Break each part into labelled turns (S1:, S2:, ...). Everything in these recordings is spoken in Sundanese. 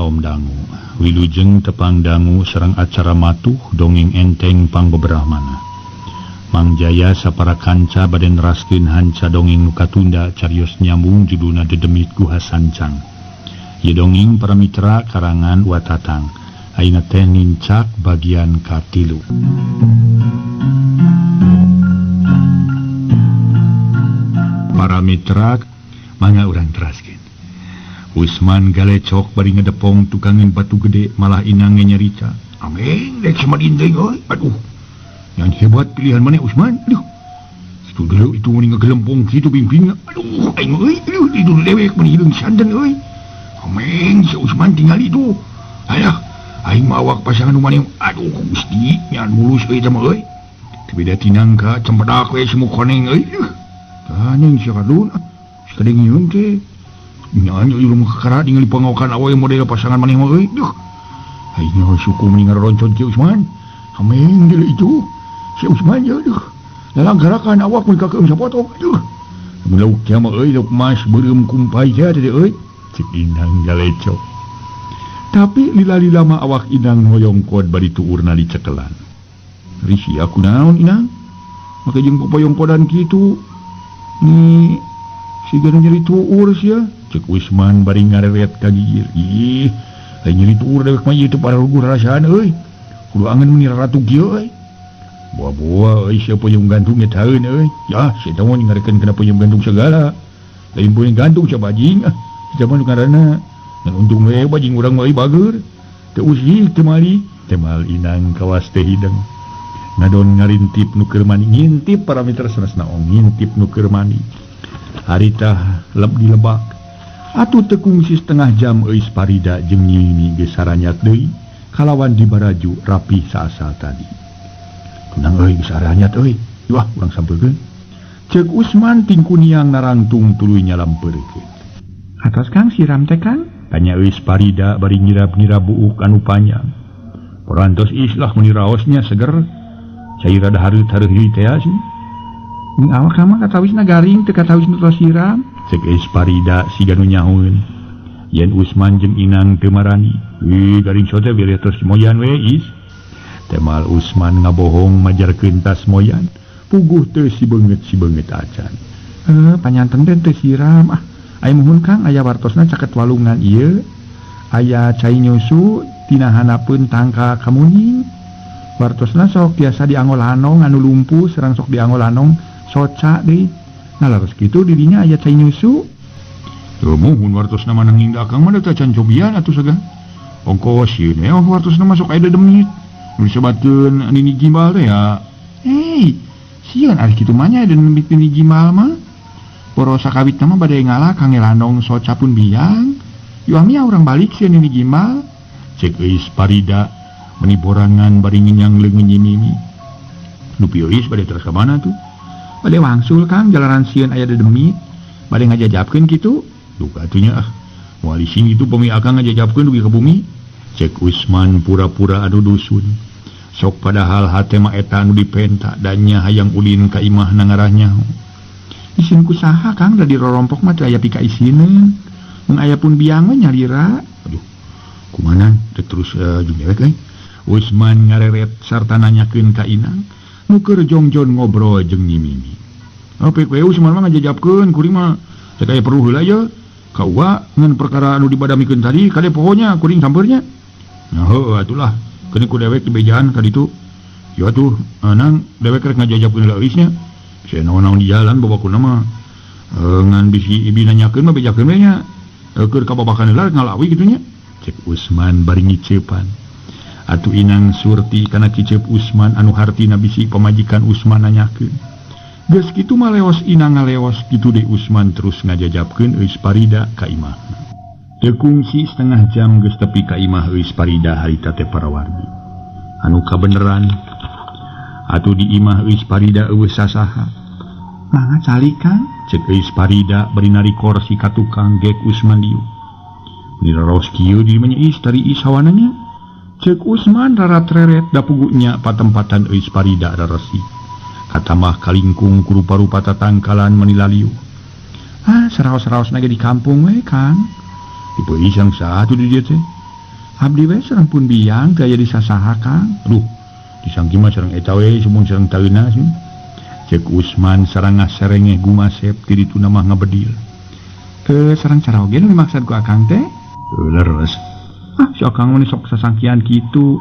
S1: Salam dangu. Wilujeng tepang dangu sareng acara matuh dongeng enteng pangbeberahmana. Mang Jaya sapara kanca bade neraskeun hanca dongeng nu katunda carios nyambung judulna Dedemit Guha Sancang. Ieu dongeng para mitra karangan Watatang. Ayeuna teh nincak bagian katilu. Para mitra mangga urang teraskeun. Usman galecok bari ngedepong tukangan batu gede malah inange nyarita. Ameng dek sama dinding euy. Aduh. Yang hebat pilihan mana Usman? Aduh. Itu dulu itu meni ngagelempong kitu pimpinna. Aduh, aing euy, aduh tidur dewek meni hideung santen euy. Ameng si Usman tinggal itu. Alah, aing mah awak pasangan nu maneh. Aduh, Gusti, nyan mulus euy teh mah euy. Teu beda tinangka cempedak we semua koneng euy. Tah nya si kadun. Si kadeng nyeun teh. Nyanyi ilmu kakara ningali pangokan awe model pasangan maneh mah euy. Duh. Aing nyaho suku meni ngaroncon si Usman. Ameng deui itu. Si Usman ye duh. Lalang gerakan awak mun kakeum sapotong. Duh. Mun lauk teh mah euy lauk mas beureum kumpai teh teh euy. Cek Inang galecok. Tapi lila-lila mah awak Inang hoyong kod bari tuurna dicekelan. Risi aku naon Inang? Make jeung popoyong kodan kitu. Ni siga nyeri tuur sia. Cek Usman bari ngareret ka gigir. Ih, lain nyeri tuur dewek mah ieu teh pararuguh rarasaan euy. Kudu angeun meni raratu kieu euy. Boa-boa euy sia peuyeum gantung eta taeun euy. Yah, sia teh mah ngarekeun kana peuyeum gantung segala. Lain peuyeum gantung sia bajing ah. Sia mah nu ngaranna. Ngan untung we bajing urang mah euy bager. Teu usih teu mali. Temal Inang kawas teh hideng. Ngadon ngarintip nu keur mani ngintip para mitra sanesna ong ngintip nu keur mani. Harita leb di lebak. Atuh tekungsi setengah jam Euis Parida jeung Nyimi geus saranyat deui kalawan dibaraju rapi saasal tadi. Kunang euy geus saranyat euy. Wah, urang sampeurkeun. Ceuk Usman tingkuniang narangtung tuluy nyalampeurkeun.
S2: Atos Kang siram teh Kang?
S1: Tanya Euis Parida bari nyirap-nyirap buuk anu panjang. Porantos islah meni raosnya seger. Cai rada hareuh-hareuh deui teh sih.
S2: Ning awak mah katawisna garing teu katawis nu tos siram.
S1: Cek Euis Parida siga nu nyahoeun. Yen Usman jeung Inang teu marani. Ih, garing sote bilih tos moyan we is. Temal Usman ngabohong majarkeun tas moyan. Puguh teu si beungeut si beungeut acan.
S2: Panyanten teh teu siram. Ah, aya muhun Kang aya wartosna caket walungan ieu. Aya cai nyusu tina hanapeun tangka kamuning. Wartosna sok biasa dianggo lanong anu lumpuh serang sok dianggo lanong soca deui. Nah laras kitu dirinya aya cai nyusu.
S1: Teu muhun wartosna mah nanging da akang mah da can cobian atuh sagah. Ongkos ieu teh oh wartosna mah sok aya dedemit. Nu disebatkeun nini gimbal teh ya.
S2: Hei, sieun ari kitu mah nya dedemit nini gimbal mah. Poro sakawitna mah bade ngalah kangge lanong soca pun biang. Yuamia urang balik sieun nini gimbal.
S1: Cek Euis Parida meni borangan bari ngenyang leungeun Nyi Mimi. Nu pi Euis bade teras ka mana tuh?
S2: Bade wangsul Kang jalanan sieun aya dedemit. Bade ngajajabkeun kitu.
S1: Duka atuh nya ah. Moal ising itu pemi akang ngajajabkeun dugi ka bumi. Cek Usman pura-pura anu dusun. Sok padahal hate mah eta anu dipenta dan nya hayang ulin ka imah na ngarah nyaho.
S2: Isin ku saha Kang da dirorompok mah teu aya pika isineun. Mun aya pun biang we nyalira.
S1: Aduh. Kumaha teh terus jeung dewek euy. Usman ngareret sarta nanyakeun ka Inang. Nu keur jongjon ngobrol jeung Nyi Mimi. Oh, pek we Usman mah ngajajabkeun kuring mah teh aya perlu heula ye. Ka uwa ngan perkara anu dibadamikeun tadi kade pohonya kuring sampeurnya. Nah heuh atulah keun ku dewek dibejaan ka ditu. Ya atuh nang dewek rek ngajajabkeun heula euisnya. Sia naon-naon di jalan babakuna mah ngan bisi ibi nanyakeun mah bejakeun we nya. Keur kababakan heula ngalawi kitu nya. Cek Usman bari ngiceupan. Atuh Inang surti kana kiceup Usman anu hartina bisi pamajikan Usman nanyakeun. Geus kitu mah leos Inang ngaleos kitu deui Usman terus ngajajabkeun Euis Parida ka imahna. Teu kungsi setengah jam geus tepi ka imah Euis Parida harita teh parawargi. Anu kabeneran atuh di imah Euis Parida eueuh sasaha.
S2: Mangga calik Kang?
S1: Cek Euis Parida bari narik kursi ka tukang gek Usman dieu. Meni raraos kieu di imah nya Is tari Is hawana nya. Cek Usman rarat-reret da pugunya patempatan Euis Parida raresi. Katamah kalingkung ku rupa-rupa tatangkalan meni laliu.
S2: Ah, seraos-seraos nage di kampung we Kang.
S1: Tipe isang satu di dieu teh.
S2: Abdi we sareng pun biang teu aya di sasaha Kang.
S1: Duh, disangki mah sareng eta we sumun sareng taeuna sih. Cek Usman sareng ngaserengeh gumasep ti dituna mah ngabedil.
S2: Sareng caraoge nu dimaksud ku Akang teh?
S1: Leres.
S2: Ah, si Akang mah sok sasangkian kitu.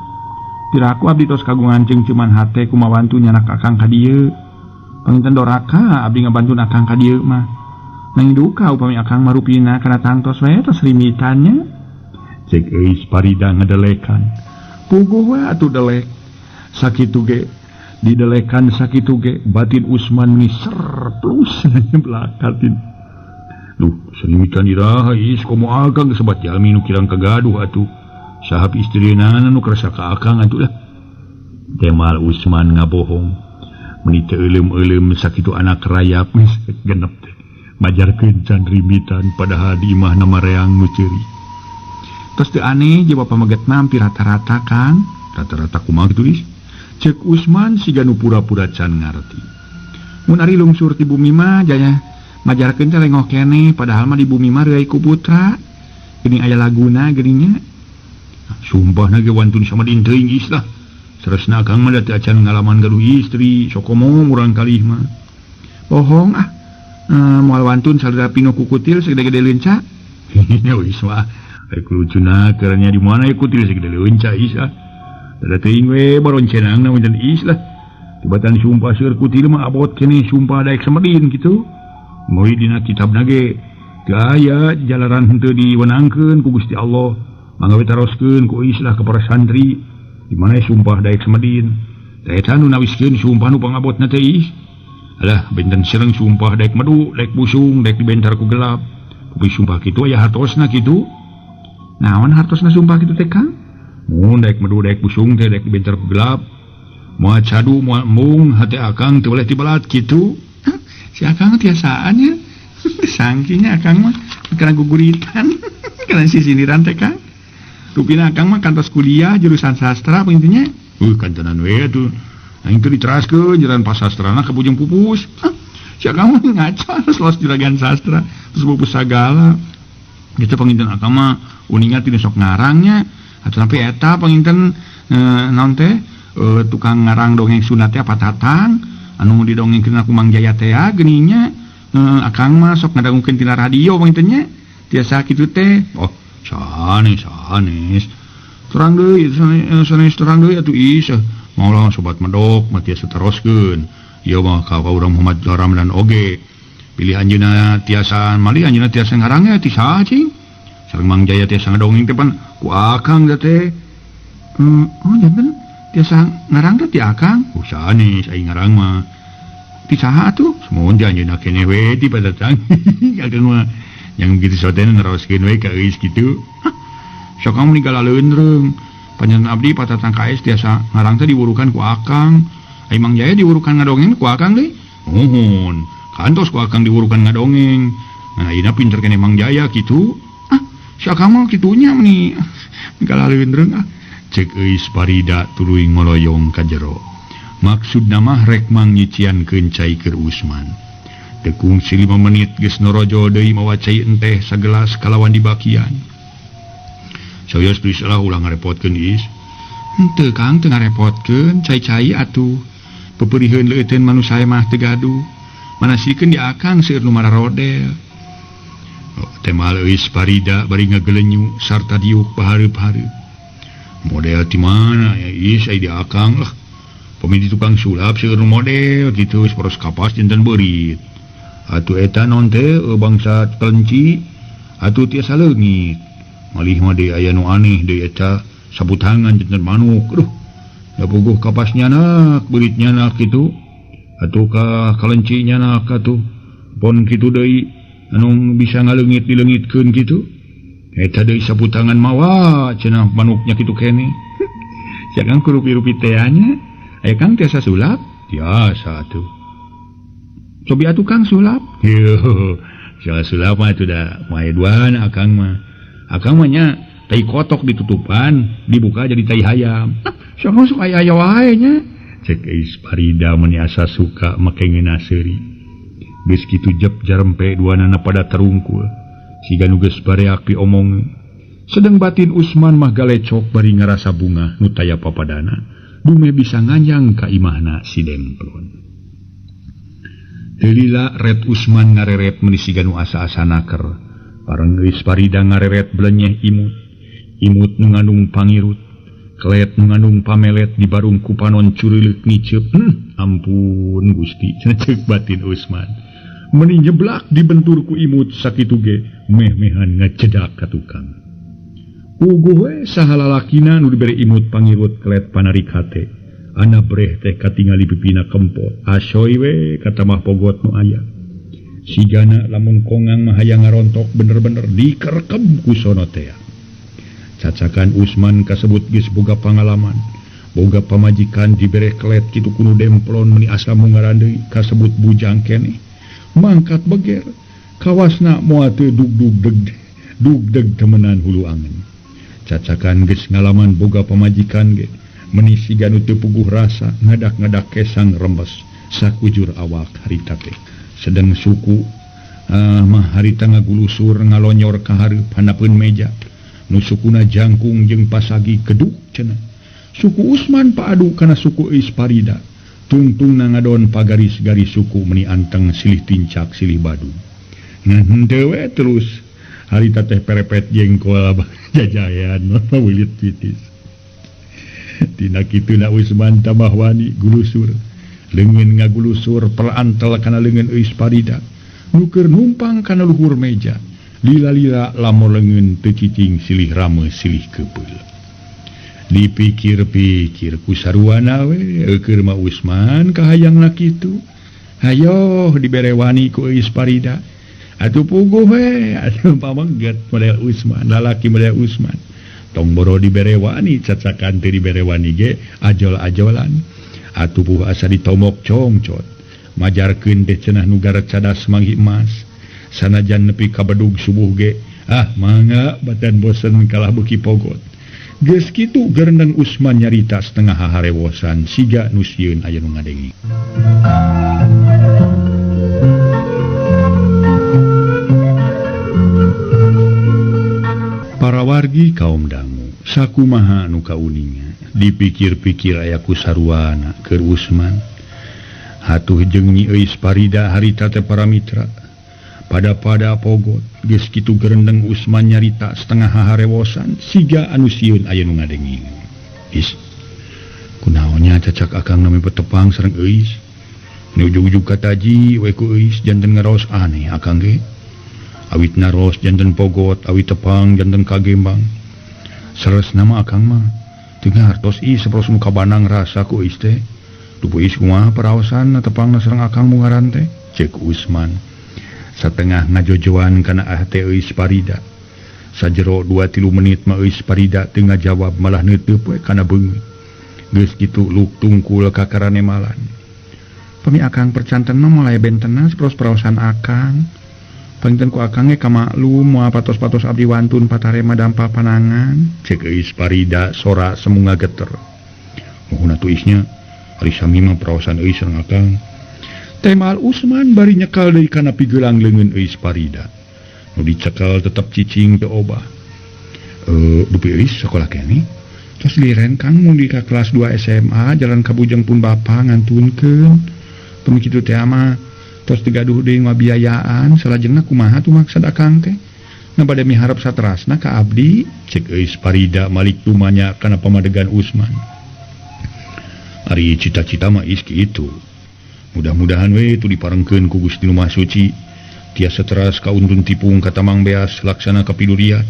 S2: Piraku abdi tos kagungan ceungceuman hate kumawantu nyanak Akang ka dieu. Panginten doraka abdi ngabantun Akang ka dieu mah. Nanging duka upami Akang mah rupina kana tangtos we tos rimitannya.
S1: Cek Euis Parida ngedelekan. Puguh we atuh delek. Sakitu ge didelekan sakitu ge batin Usman meni serplus nyeblakatin. Duh, serimitan iraha is komo Akang sebat jalmi nu kirang kagaduh atuh. Sahab istrina nu kersa ka Akang atuh lah. Temal Usman ngabohong. Meni teu euleum-euleum sakitu anak rayap geus genep teh. Majarkeun can rimitan padahal di imahna mareang nu ceurik.
S2: Tos teu aneh jeung bapa megetna hampir rata-rata Kang.
S1: Rata-rata kumaha kitu is? Cek Usman siga nu pura-pura can ngarti.
S2: Mun ari lungsur ti bumi mah jaya majarkeun teh lengoh keneh padahal mah di bumi mah reuy ku putra. Geuning aya laguna geuning nya.
S1: Sumpahna ge wantun samadin teuing geus lah. Saresna Akang mah da teu acan ngalaman gaduh istri, sok komo murang kalih mah.
S2: Bohong ah. Moal wantun salira pinuh ku kutil segede-gede leunca.
S1: Nya geus mah. Ai lucuna kernya di mana kutil segede leunca is ah. Da teuing we baroncenangna mun is lah. Tibatan sumpah seueur kutil mah abot keneh sumpah daek samedin kitu. Moy dina kitabna ge teu aya jalaran henteu diwenangkeun ku Gusti Allah. Mangga we taroskeun ku islah ka para santri di mana sumpah daek samedin. Tah eta nu nawiskeun sumpah nu pangabotna teh is. Alah benten sareng sumpah daek medu, daek busung, daek dibentar ku gelap. Kupi sumpah kitu aya hartosna kitu.
S2: Naon hartosna sumpah kitu teh Kang?
S1: Mun daek medu, daek busung teh daek dibentar ku gelap. Moal cadu, moal embung, hate Akang teu boleh tibelat kitu.
S2: Si Akang tiasaan nya. Sangkinya Akang mah kana guguritan, kana sisindiran teh Kang. Rupina Akang mah kantos kuliah jurusan sastra intinya.
S1: Kantenan we atuh. Aing teu diteraskeun jalan pasastrana ka bujung pupus.
S2: Si Akang mah ngaco terus los juragan sastra, terus pupus sagala. Gitu panginten Akang mah uninga teu sok ngarangnya. Atuh sampai eta panginten naon teh tukang ngarang dongeng Sunda teh patatang anu didongengkeun ku Mang Jaya teh geuning nya. Akang mah sok ngadangukeun tina radio panginten nya. Tiasa kitu teh.
S1: Oh, sanes sanes. Terang deui sanes terang deui atuh is. Maulah sobat medok mah tiasa teroskeun. Ieu mah ka urang Muhammad Ramdan oge. Pilih anjeunna tiasa malih anjeunna tiasa ngarangnya ti saha cing. Sareng Mang Jaya tiasa ngadongeng teh pan ku Akang teh.
S2: Oh janten tiasa ngarang teh ti Akang.
S1: Oh sanes aing ngarang mah.
S2: Ti saha atuh?
S1: Semohon anjeunna keneh we ti padatang. Akang mah yang begitu soten neroskeun we ka euis kitu.
S2: Sok kamu ninggal laleunreung. Panjenengan abdi patatang kaes tiasa ngarang teh diwurukan ku Akang. Ai Mang Jaya diwurukan ngadongeng ku Akang deui.
S1: Nuhun, kantos ku Akang diwurukan ngadongeng. Nah, ayeuna pinter keneh Mang Jaya kitu.
S2: Ah, si Akang mah kitunya meni. Ninggal laleunreung ah.
S1: Cek Euis Parida tuluy ngoloyong ka jero. Maksudna mah rek mangnyinciankeun cai keur Usman. Teu kungsi 5 menit geus norojol deui mawa cai enteh sagelas kalawan dibakian. Sawios geus lah ulah ngarepotkeun is.
S2: Henteu Kang teu ngarepotkeun cai-cai atuh. Peperiheun leuteun manusia mah teu gaduh. Manasikeun di Akang seueur nu mararodel.
S1: Oh, temal Euis Parida bari ngagelenyu sarta diuk pahareup-hareup. Model ti mana ya is ai di Akang lah. Pamili tukang sulap seueur nu model kitu poros kapas janten beurit. Atuh eta non teh bangsa kelenci atuh tiasa leungit. Malih mah deui aya nu aneh deui eta sapu tangan janten manuk. Aduh, da puguh kapas nyanak, beurit nyanak kitu. Atuh ka kelenci nyanak atuh. Pon kitu deui anu bisa ngaleungit dileungitkeun kitu. Eta deui sapu tangan mawa cenah manuknya kitu keneh.
S2: Si Akang kurupi-rupi teh nya. Aya Kang tiasa sulap?
S1: Tiasa atuh.
S2: Cobi atuh Kang sulap.
S1: Yo, sulap mah atuh da mae duaan Akang mah. Akang mah nya tai kotok ditutupan, dibuka jadi tai hayam.
S2: Sok masuk aya aya wae nya.
S1: Cek Euis Parida meni asa suka make ngeunah seuri. Geus kitu jep jarempe duanana pada terungkul. Siga nu geus bareak diomong. Sedeng batin Usman mah galecok bari ngarasa bunga nu taya papadana dume bisa nganjang ka imahna si Demplon. Teu lila ret Usman ngareret meuni siga nu asa-asa naker. Bareng Euis Parida ngareret belenyeh imut. Imut nu ngandung pangirut, kelet nu ngandung pamelet di barung ku panon curileuk ngiceup. Ampun Gusti, ceuk batin Usman. Meuni nyeblak dibentur ku imut sakitu ge meh-mehan ngacedak ka tukang. Puguh we saha lalakina nu dibere imut pangirut kelet panarik hate. Ana breh teh katingali pipina kempot. Asoy we katamah pogot nu aya. Sigana lamun kongang mah hayang ngarontok bener-bener dikerkem ku sono tea. Cacakan Usman kasebut geus boga pangalaman. Boga pamajikan dibere kelet kitu kudu demplon meuni asa mungaran deui kasebut bujang keneh. Mangkat beger kawasna moal teu dugdug deg dugdeg temenan hulu angen. Cacakan geus ngalaman boga pamajikan ge meuni siga nu teu puguh rasa ngadak-ngadak kesang rembes sakujur awak harita teh. Sedeng suku mah harita ngagulusur ngalonyor ka hareup handapeun meja. Nu sukuna jangkung jeung pasagi keduk cenah. Suku Usman paadu kana suku Euis Parida. Tungtungna ngadon pagaris-garis suku meuni anteng silih tincak silih badu. Ngan henteu we terus harita teh perepet jengkol jajayan wilit titis. Tina kituna Usman tambah wani gulusur. Leungeun ngagulusur pelantel kana leungeun Euis Parida. Nu keur numpang kana luhur meja. Lila-lila lamor leungeun teu cicing silih rame silih keupeul. Dipikir-pikir ku saruana we eukeun mah Usman kahayangna kitu. Hayoh dibere wani ku Euis Parida. Atuh puguh we atuh pamengget model Usman, lalaki model Usman. Tong boro dibere wani cacakan teu dibere wani ge ajol-ajolan. Atuh puguh asa ditomok congcot. Majarkeun teh cenah nu garet cadas manggih emas. Sanajan nepi ka bedug subuh ge ah mangga batan bosen kalah beuki pogot. Geus kitu gerendeng Usman nyarita setengah haharewosan siga nu sieun aya nu ngadenge. Para wargi kaum dangu sakumaha nu kauninga dipikir-pikir aya ku saruana keur Usman. Hatuh jeung Nyi Euis Parida harita teh para mitra. Pada-pada pogot geus kitu gerendeng Usman nyarita setengah haharewosan siga anu sieun aya nu ngadenge. Is kunaonnya cacak akang nami petepang sareng Euis. Nu ujug-ujug kataji we ku Euis janten ngaraos aneh akang ge. Awit naros janten pogot, awit tepang janten kagembang. Saleresna mah akang mah teu ngartos ih saperos nu kabanang rasa ku Euis teh. Duh Euis kumaha paraosan tepangna sareng akang mungaran teh? Ceuk Usman. Satengah ngajojoan kana hate Euis Parida. Sajero 2-3 menit mah Euis Parida teu ngajawab malah neuteub we kana beungeut. Geus kitu luk tungkul ka karanemalan.
S2: Pami akang percanten mah mulai bentenna saperos paraosan akang. Panginten ku akang ge kamaklum moal patos-patos abdi wantun patarema dampa panangan.
S1: Ceuk Euis Parida sora semu ngageter. Muhun atuh isnya ari sami mah paraosan Euis sareng akang. Temal Usman bari nyekal deui kana pigelang leungeun Euis Parida. Nu dicekal tetep cicing teu obah. Dupi Euis sakola keneh.
S2: Tos liren Kang mun di ka kelas 2 SMA jalan ka Bujeng pun bapa ngantunkeun. Pami kitu teh mah tos digaduh deui ngabiayaan salajengna kumaha tuh maksad akang teh? Na bade miharep saterasna ka abdi.
S1: Ceuk Euis Parida malik tumanya kana pamadegan Usman. Ari cita-cita mah is kitu. Mudah-mudahan we itu diparengkeun ku Gusti Nu Maha Suci. Tiasa teras kauntun tipung ka Tamang Beas laksana kapidurian.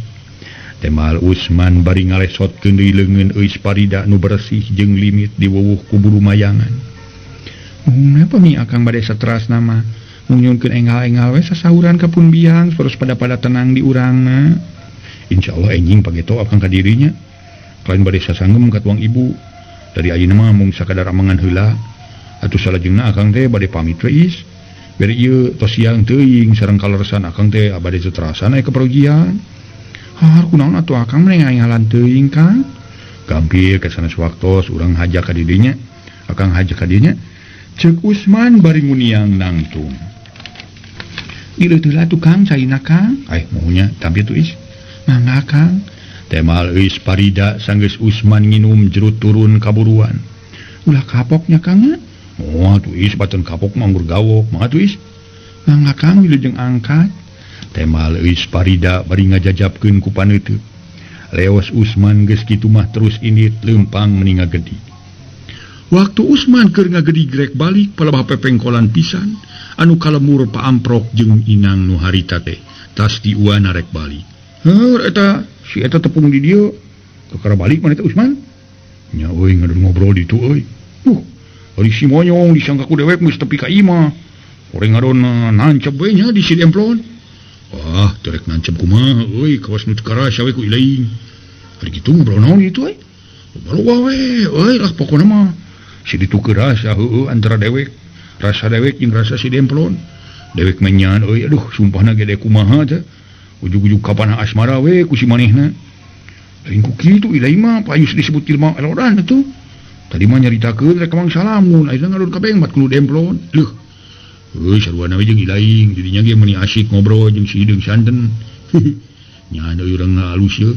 S1: Temal Usman bari ngalesotkeun deui leungeun Euis Parida nu bersih jeung limit diwuwuh ku bulu mayangan.
S2: Mun pami akang bade saterasna mah mung nyunkeun enggal-enggal we sasauran ka pun biang terus pada-pada tenang di urangna.
S1: Insyaallah enjing pageto akang ka dirinya. Lain bade sasanggem ka tuang ibu. Dari ayeuna mah mung sakadar amangan heula. Atuh salajengna akang teh bade pamit we is. Bere ieu tos siang teuing sareng kaleresan akang teh bade teterasan aya kepergian.
S2: Har kunaon atuh akang mah ngahalan teuing Kang?
S1: Gampil ka sanes waktos urang haja ka didinya. Akang haja ka dinya.
S2: Ceuk Usman bari nguniang nangtung. Dileuteula tukang caina Kang.
S1: Ai maunya tampil tuh is.
S2: Mangga Kang.
S1: Temal Eus Parida sanggeus Usman nginum jerut turun kaburuan. Ulah kapoknya Kang. Moal tuh is batan kapok mah anggur gawok, mah tuh is. Mangga Kang wilujeng angkat. Temal Eus Parida bari ngajajabkeun ku paneuteut. Leos Usman geus kitu mah terus indit leumpang meni ngagedi. Waktu Usman keur ngagedi grek balik palebah pepengkolan pisan anu kalemur paamprok jeung inang nu harita teh tas diuan arek balik. Heur eta si eta tepung di dieu. Kakara balik mana eta Usman? Nya euy ngadon ngobrol ditu euy. Ari si monyong disangka ku dewek geus tepi ka imah. Oreng ngadon nancep we nya di si demplon. Wah, teu rek nancep kumaha euy, kawas nu teu karasa we ku ilaing. Ari kitu ngobrol naon ditu euy? Loba we euy lah pokona mah. Si ditu kerasa heueuh antara dewek, rasa dewek jeung rasa si demplon. Dewek menyan euy, aduh sumpahna gede kumaha teh. Ujug-ujug kapan asmara we ku si manehna. Lain ku kitu ilaing mah payus disebut jelema elodan atuh. Tadi mah nyaritakeun rek mang salamun, ayeuna ngadon kabeng mat kudu demplon. Leuh. Heuh sarua we jeung ilaing, jadinya ge meuni asik ngobrol jeung si hideung santen. Nya euy urang alus ye.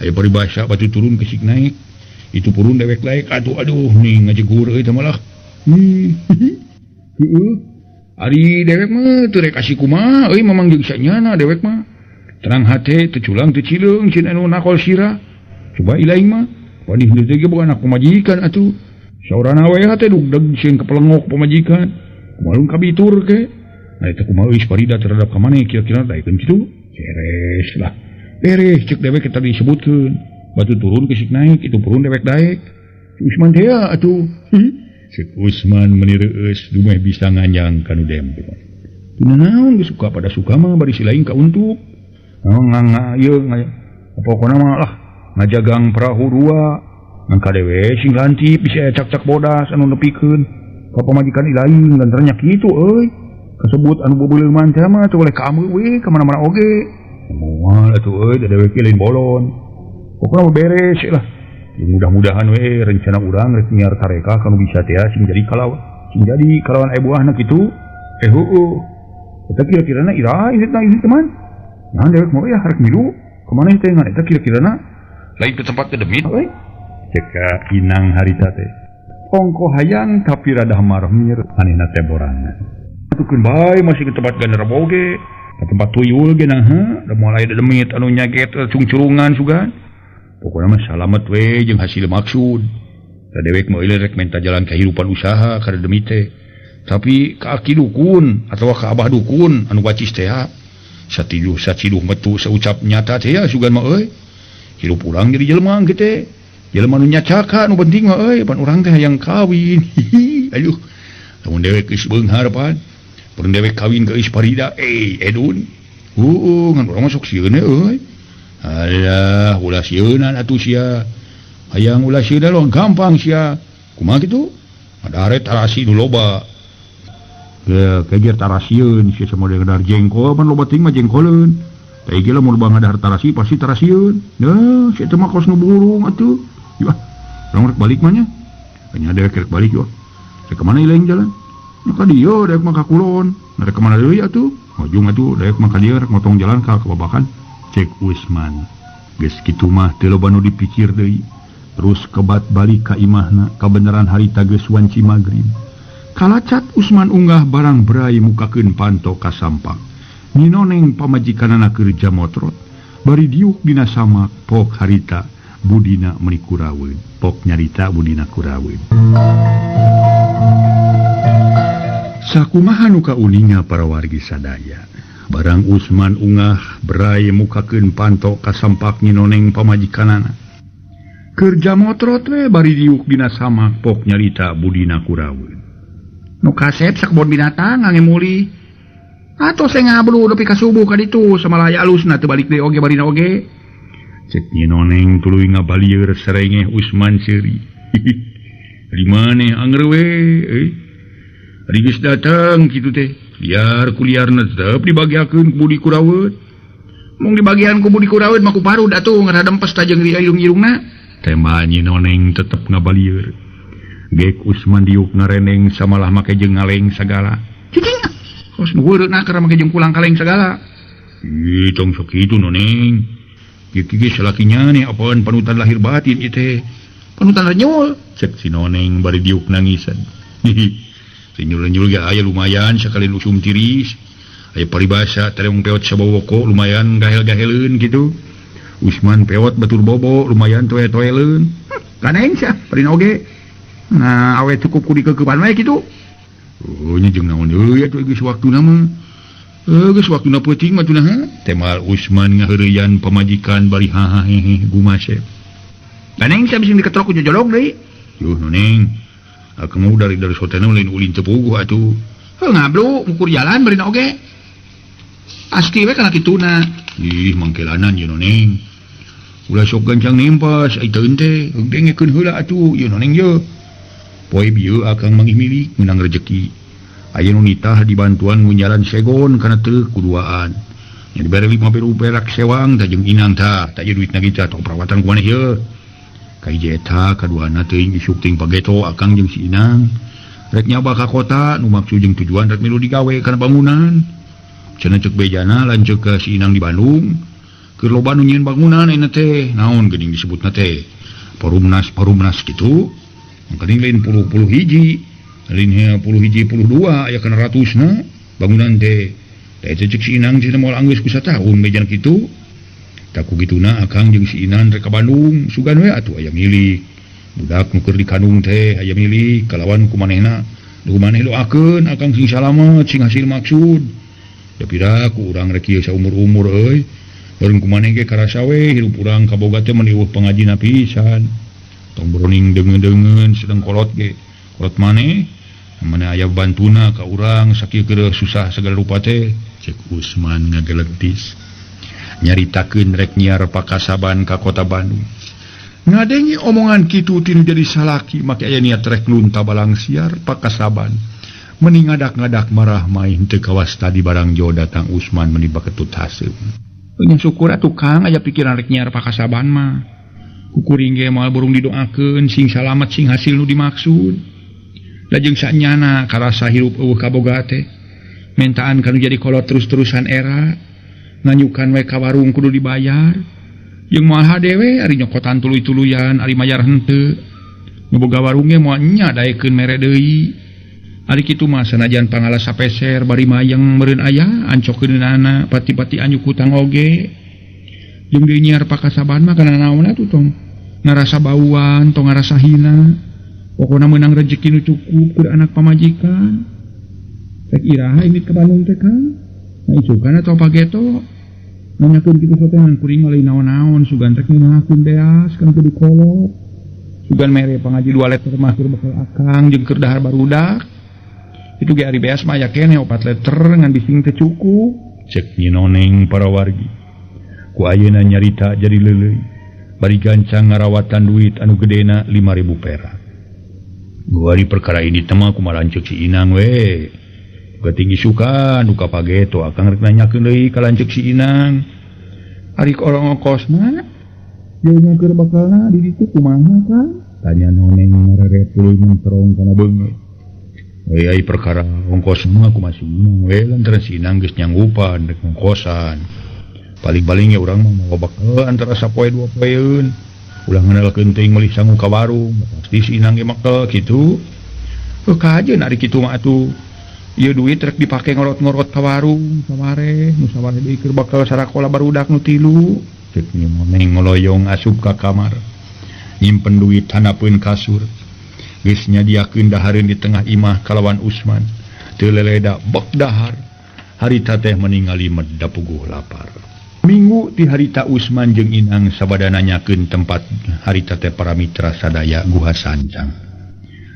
S1: Aya paribasa batu turun kesik naik. Itu purun dewek laek aduh aduh nih ngajegur euy teh malah. Heeh. Ari dewek mah teu rek asik kumaha euy mamang jeung sanyana dewek mah. Terang hate teu culang teu cileung cin anu nakol sirah. Coba ilaing mah wanih deui ge bukan aku pamajikan atuh. Saurana we hate dugdeg sieun kepelengok pamajikan. Kumaha kabitur ke. Nah eta kumaha euy Parida terhadap ka maneh kira-kira daekeun kitu. Beres lah. Beres cek dewek tadi disebutkeun. Batu turun kesik naik itu purun dewek daek. Usman teh atuh. Cek Usman meuni reueus dumeh bisa nganjang kanu demplon. Teu naon geus suka pada suka mah bari si lain kauntuk. Ngang ieu pokona mah lah ngajagang perahu dua. Ngan kadewe sing lantip bisa cak-cak bodas anu nepikeun ka pamajikan ilaing lantaran nya kitu euy. Kasebut anu beubeuleuman teh mah teu boleh ka ameu we ka mana-mana oge. Moal atuh euy da dewek lain bolon. Pokoknya beres lah. Ya, mudah-mudahan we rencana urang rek nyiar tareka kanu bisa teh sing jadi kalawan. Sing jadi kalawan aya buahna kitu. Heueuh. Eta kira-kirana iraha ieu teh teman. Nah dewek mau ya harek milu. Kemana teh ngan eta kira-kirana lain ke tempat ke demit euy. Cek ka inang harita teh. Ongko hayang tapi rada marmir anehna teh borangan. Atukeun bae masih ke tempat ganderbo ge. Ka tempat tuyul ge nah, da moal aya demit anu nyaget cungcurungan sugan. Pokoknya mah salamet we jeung hasil maksud. Da dewek mah euy rek minta jalan kehidupan usaha kada demi teh. Tapi ka aki dukun atawa ka abah dukun anu wacis teh satiduh saciduh metu saucap nyata teh ya sugan mah euy. Hirup urang jadi jelema kieu teh. Jelema nu nyacaka nu penting mah euy pan urang teh hayang kawin. Aduh. Lamun dewek geus beunghar pan. Purun dewek kawin ka Eus Parida edun. Heueuh ngan urang mah sok sieun euy. Alah, ulah sieunan atuh sia. Hayang ulah sieuna loh gampang sia. Kumaha kitu? Adaret tarasi nu loba. Ge kejer tarasieun sia sama ngadahar jengkol pan loba teuing mah jengkoleun. Teh ge lamun loba ngadahar tarasi pasti tarasieun. Nah, sia teh mah kos nu burung atuh. Yuh, urang rek balik mah nya. Nya dewek rek balik yuh. Rek ka mana ilang jalan? Nya ka dieu dewek mah ka kulon. Rek ka mana deui atuh? Ujung atuh dewek mah ka dieu rek motong jalan ka babakan. Cek Usman geus kitu mah teu loba nu dipikir deui. Terus kebat balik ka imahna kabeneran harita geus wanci magrib. Kalacat Usman unggah barang berai mukakeun panto ka sampak. Ninoneng pamajikanana keur jamotrot. Bari diuk dina samak pok harita budina meuni kuraweun. Pok nyarita budina kuraweun. Sakumaha nu kauninga para wargi sadaya. Barang Usman ungah berai mukakeun panto ka sampak nyinoneng pamajikanana. Keur jamotrot we bari diuk dina samak pok nyarita budina kuraweun. Nu kasep sakebon binatang ngangemuli. Atuh saya ngablu nepi ka subuh ka ditu samalaya alusna teu balik deui oge barina oge. Cek nyinoneng tuluy ngabalieur serengeh Usman seuri. Di maneh anger we euy. Ari geus datang kitu teh. Liar kuliarna tetep dibagiakeun ku Budi Kuraweun. Mung dibagian ku Budi Kuraweun mah ku parud atuh ngaradempes ta jeung irung-irungna. Tema nyinoneng tetep ngabalieur. Gek Usman diuk ngareneng samalah make jeung ngaleng sagala. Cicing. Kos nu heureuna keur make jeung pulang kaleng sagala. Ih, tong sok kitu noneng. Kieu ge salakinya nih apaan panutan lahir batin ieu teh. Panutan renyul cek si Noneng bari diuk nangisan. Renyul-renyul ge aya lumayan sakali usum tiris. Aya paribasa tereng peot sabawoko lumayan gahel-gaheleun kitu. Usman peot batur bobo lumayan toe-toeleun. Ganeng sia parin oge. Nah awe cukup ku dikeukeupan we kitu. Oh nya jeung naon deui atuh geus waktuna mah. Geus waktuna peuting mah tunah. Temal Usman ngaheureyan pamajikan bari haha hehe gumasep. Ganeng sia bisa diketrok ku jojolog deui. Yuh Noneng. Aku mau dari sotena lain ulin teu puguh atuh. Heuh ngablu ukur jalan bari oge. Pasti we kana kituna. Ih mangkelanan ye Noneng. Ulah sok gancang nempas ai teu teh dengekeun heula atuh ye Noneng ye. Poe bieu akang manggih milik menang rejeki. Aya nu nitah dibantuan ngunyalan segon kana teu kuduaan. Nya dibere 5 perak sewang tah jeung inang tah, tah ieu duitna ge tah perawatan ku maneh ye. Ka hiji eta kaduana teuing isuk teuing pageto akang jeung si Inang. Rek nyaba ka kota nu maksud jeung tujuan rek milu digawe kana bangunan. Cenah ceuk bejana lanceuk ka si Inang di Bandung. Keur loba nu nyieun bangunan ayeuna teh, naon geuning disebutna teh? Parumnas-parumnas kitu. Mangkaning lain puluh-puluh hiji, lain puluh hiji puluh dua aya kana ratusna bangunan teh. Tah eta ceuk si Inang cenah moal anggeus ku sataun bejana kitu. Tah ku kituna akang jeung si Inan rek ka Bandung, sugan we atuh aya milik. Budak nu keur dikandung teh aya milik kalawan ku manehna. Duh maneh doakeun akang sing salamet, sing hasil maksud. Da pira ku urang rek ieu saumur-umur euy. Bareng ku maneh ge karasa we hirup urang kaboga teh meuni eueuh pangajina pisan. Tong boroning deungeun-deungeun sedeng kolot ge. Kolot maneh mana aya bantuna ka urang sakieu keur susah segala rupa teh. Cek Usman ngageletis. Nyaritakeun rek nyiar pakasaban ka kota Bandung. Ngadengi omongan kitu tinu jadi salaki make aya niat rek lunta balang siar pakasaban. Meni ngadak-ngadak marah main teu kawas tadi barang jo datang Usman meni baketut haseum. Nya syukur atuh Kang aya pikiran rek nyiar pakasaban mah. Ku kuring ge moal burung didoakeun sing salamet sing hasil nu dimaksud. Lajeng sanyana karasa hirup eueuh kaboga teh. Mentaan kanu jadi kolot terus-terusan era. Nganyukan we ka warung kudu dibayar. Jeung moal hade we ari nyokotan tuluy-tuluyan ari mayar henteu. Nu boga warung ge moal nya daekeun mere deui. Ari kitu mah sanajan pangalas sapeser bari mayeng meureun aya ancokeunana pati-pati anyuk hutang oge. Jeung deui nyiar pakasaban mah kana naon atuh tong ngarasa bauan tong ngarasa hina. Pokona meunang rejeki nu cukup keur anak pamajikan. Rek iraha ini ka Bandung teh Kang. Nah isukan atau pageto nanyakeun kitu sotenan kuring mah lain naon-naon sugan rek ngunahakeun beas kan kudu kolot. Sugan mere pangaji 2 liter mah keur bekal akang jeung keur dahar barudak. Itu ge ari beas mah aya keneh 4 liter ngan bising teu cukup. Cek Nyi Noneng para wargi. Ku ayeuna nyarita jadi leuleuy. Bari gancang ngarawatan duit anu gedena 5.000 perak. Guari perkara ini teh mah kumaha lanceuk si Inang we. Tinggi suka duka pageto akang rek nanyakeun deui ka lanceuk si Inang. Ari orang ongkosna jeung keur bakalna di ditu kumaha Kang? Tanya Noneng ngareret tuluy menterong kana beungeut. Euy ai perkara ongkos mah kumaha si Inang we lantaran si Inang geus nyanggupan rek ngongkosan. Paling-paling ge urang mah mawa bakal antara sapoe dua poeun. Ulah nganalkeun teuing meuli sangu ka warung, pasti si Inang ge makel kitu. Heuh kajeun ari kitu mah atuh. Ieu duit rek dipake ngorot-ngorot ka warung sawareh nu sawareh deui keur bakal sarakola barudak nu tilu. Cek Nyi Noneng ngoloyong asup ka kamar. Nyimpen duit hanapeun kasur. Geus nyadiakeun dahareun di tengah imah kalawan Usman. Teu leleda bek dahar. Harita teh meningali medda puguh lapar. Minggu ti harita Usman jeung Inang sabada nanyakeun tempat harita teh para mitra sadaya guha sancang.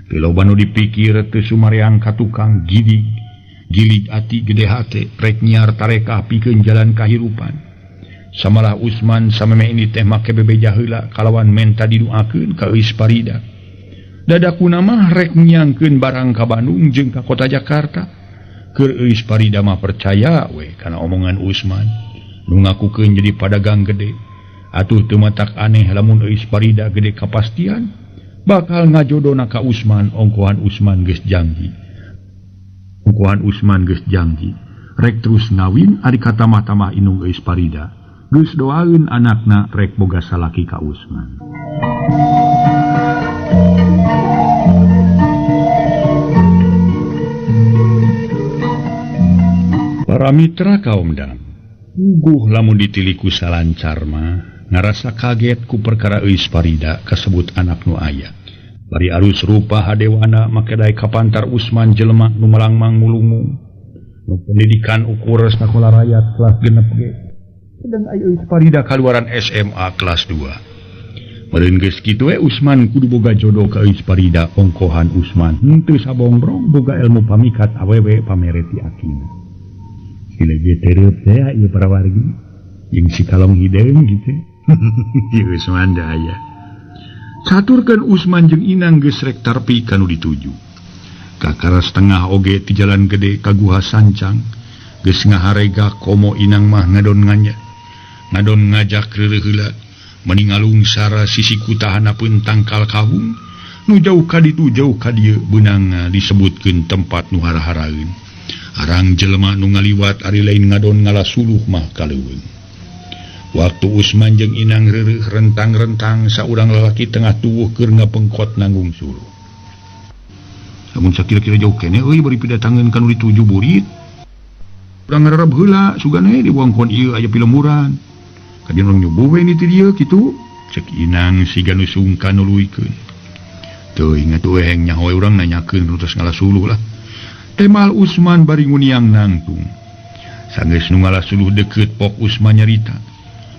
S1: Teu loba nu dipikir teu sumareang ka tukang gidig, gilig ati gede hate rek nyiar tarekah pikeun jalan kahirupan. Samalah Usman sameme ini teh make bebeja heula kalawan menta diduakeun ka Euis Parida. Dadakuna mah rek nyangkeun barang ka Bandung jeung ka kota Jakarta. Keur Euis Parida mah percaya we kana omongan Usman. Nu ngakukeun jadi padagang gede. Atuh teu matak aneh lamun Euis Parida gede kapastian bakal ngajodona ka Usman ongkohan Usman geus janji. Ongkohan Usman geus janji. Rek terus ngawin ari katamah-tamah indung Euis Parida. Geus doaeun anakna rek boga salaki ka Usman. Para mitra kaum dang, puguh lamun ditiliku salancar mah ngarasa kaget ku perkara Euis Parida kasebut anak nu aya. Bari arus rupa hadewana make daek kapantar Usman jelema nu malangmang mulungung. Nu pendidikan ukur sakola rakyat kelas 6 ge. Sedang aya Euis Parida kaluaran SMA kelas 2. Meureun geus kitu we Usman kudu boga jodoh ka Euis Parida ongkohan Usman henteu sabongbrong boga ilmu pamikat awewe pamereti akina. Silege tereup teh ieu para wargi jeung si kalong hideung kitu. Ieu Usman da aya. Caturkeun Usman jeung Inang geus rek tarpi kanu dituju. Kakara setengah oge ti jalan gede ka Guha Sancang geus ngaharega komo Inang mah ngadon nganya. Ngadon ngajak reureuh heula meni ngalungsara sisi kutahanapeun tangkal kahung nu jauh ka ditu jauh ka dieu beunang disebutkeun tempat nu hara-haraeun. Arang jelema nu ngaliwat ari lain ngadon ngalasuluh mah kaleuweung. Waktu Usman jeung Inang reureuh rentang-rentang saurang lalaki tengah tuwuh keur ngapengkot nanggung suluh. Lamun sakira-kira jauh keneh euy bari pidatangeun ka nu dituju burit. Urang ngararab heula sugan we dibuangkon ieu aya pilemburan. Kajeun urang nyubuh we ni ti dieu kitu. Cek Inang siga nu sungkan nuluykeun. Teuing atuh we nyaho urang nanyakeun terus ngalasuluh lah. Temal Usman bari nguniang nangtung. Sanggeus nu ngalasuluh deukeut pok Usman nyarita.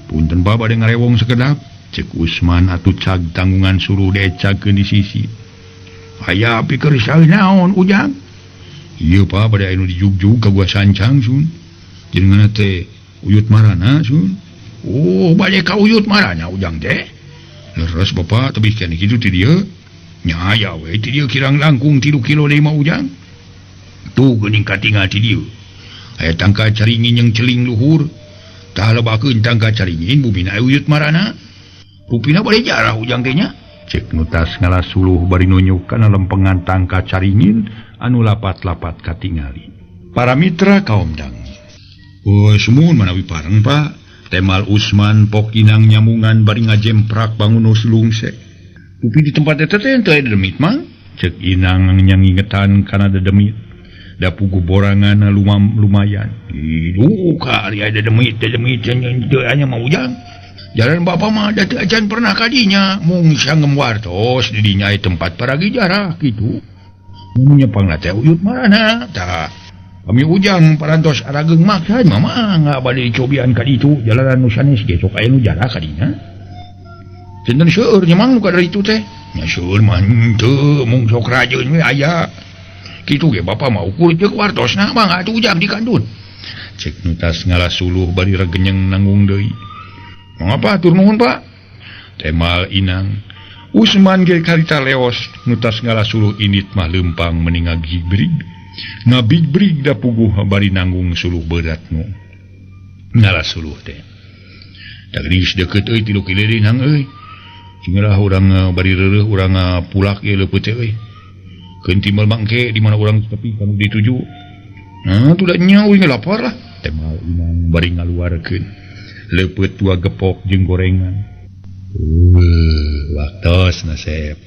S1: Punten ba bade ngarewong sekedap. Cek Usman atuh cag tanggungan suruh diecagkeun di sisi. Aya pikir naon Ujang? Ieu pa bade aya nu dijugjug ka Gua Sancang sun. Jenengan teh Uyut Marana sun. Oh, bade ka Uyut Marana Ujang teh. Leres Bapak tebih keneh kitu ti dieu. Nya aya we ti dieu kirang langkung 3 kilo deui mah Ujang. Tuh geuning katingal ti dieu. Aya tangka caringin yang celing luhur. Tah lebakeun tangka caringin bumina Uyut Marana. Rupina bade jarah Ujang teh nya. Cek nu tas ngalasuluh bari nunjuk kana lempengan tangka caringin anu lapat-lapat katingali. Para mitra kaum dang. Oh, sumuhun manawi pareng Pak. Temal Usman pok Inang nyamungan bari ngajemprak bangun lungse. Rupi di tempat eta teh teu aya dedemit mah. Cek Inang nyangingetan kana dedemit. Da puguh borangan lumayan. Iduh ka ari aya dedemit teu aya mah Ujang. Jalan Bapak mah da teu acan pernah kadinya mung sangem wartos di dinya tempat paragi jarah kitu. Nyepangna teh Uyut Marana tah. Kami Ujang parantos arageung makan mama nggak bade dicobian ka ditu jalanan nu sanes ge sok aya nu jarah ka dinya. Cinten seueur nya mang nu ka ditu teh. Nya seueur mah henteu mung sok rajeun we aya. Kitu ge Bapak mah ukur jeung wartosna mah atuh Ujang di kandun. Cek nu tas ngalasuluh bari regenyeng nanggung deui. Mangapa atur nuhun Pak? Temal Inang. Usman ge karita leos nu tas ngalasuluh indit mah leumpang meni ngagibrig. Ngabibrig da puguh bari nanggung suluh berat nu ngalasuluh teh. Da geus deukeut euy 3 kilo deui nang euy. Cingeulah urang bari reureuh urang pulak ieu leupeut teh euy. Keun timbal mangke di mana urang tepi kanu dituju. Nah, tuh da nya euy lapar lah. Temal Inang bari ngaluarkeun leupeut dua gepok jeung gorengan. Waktos nasib.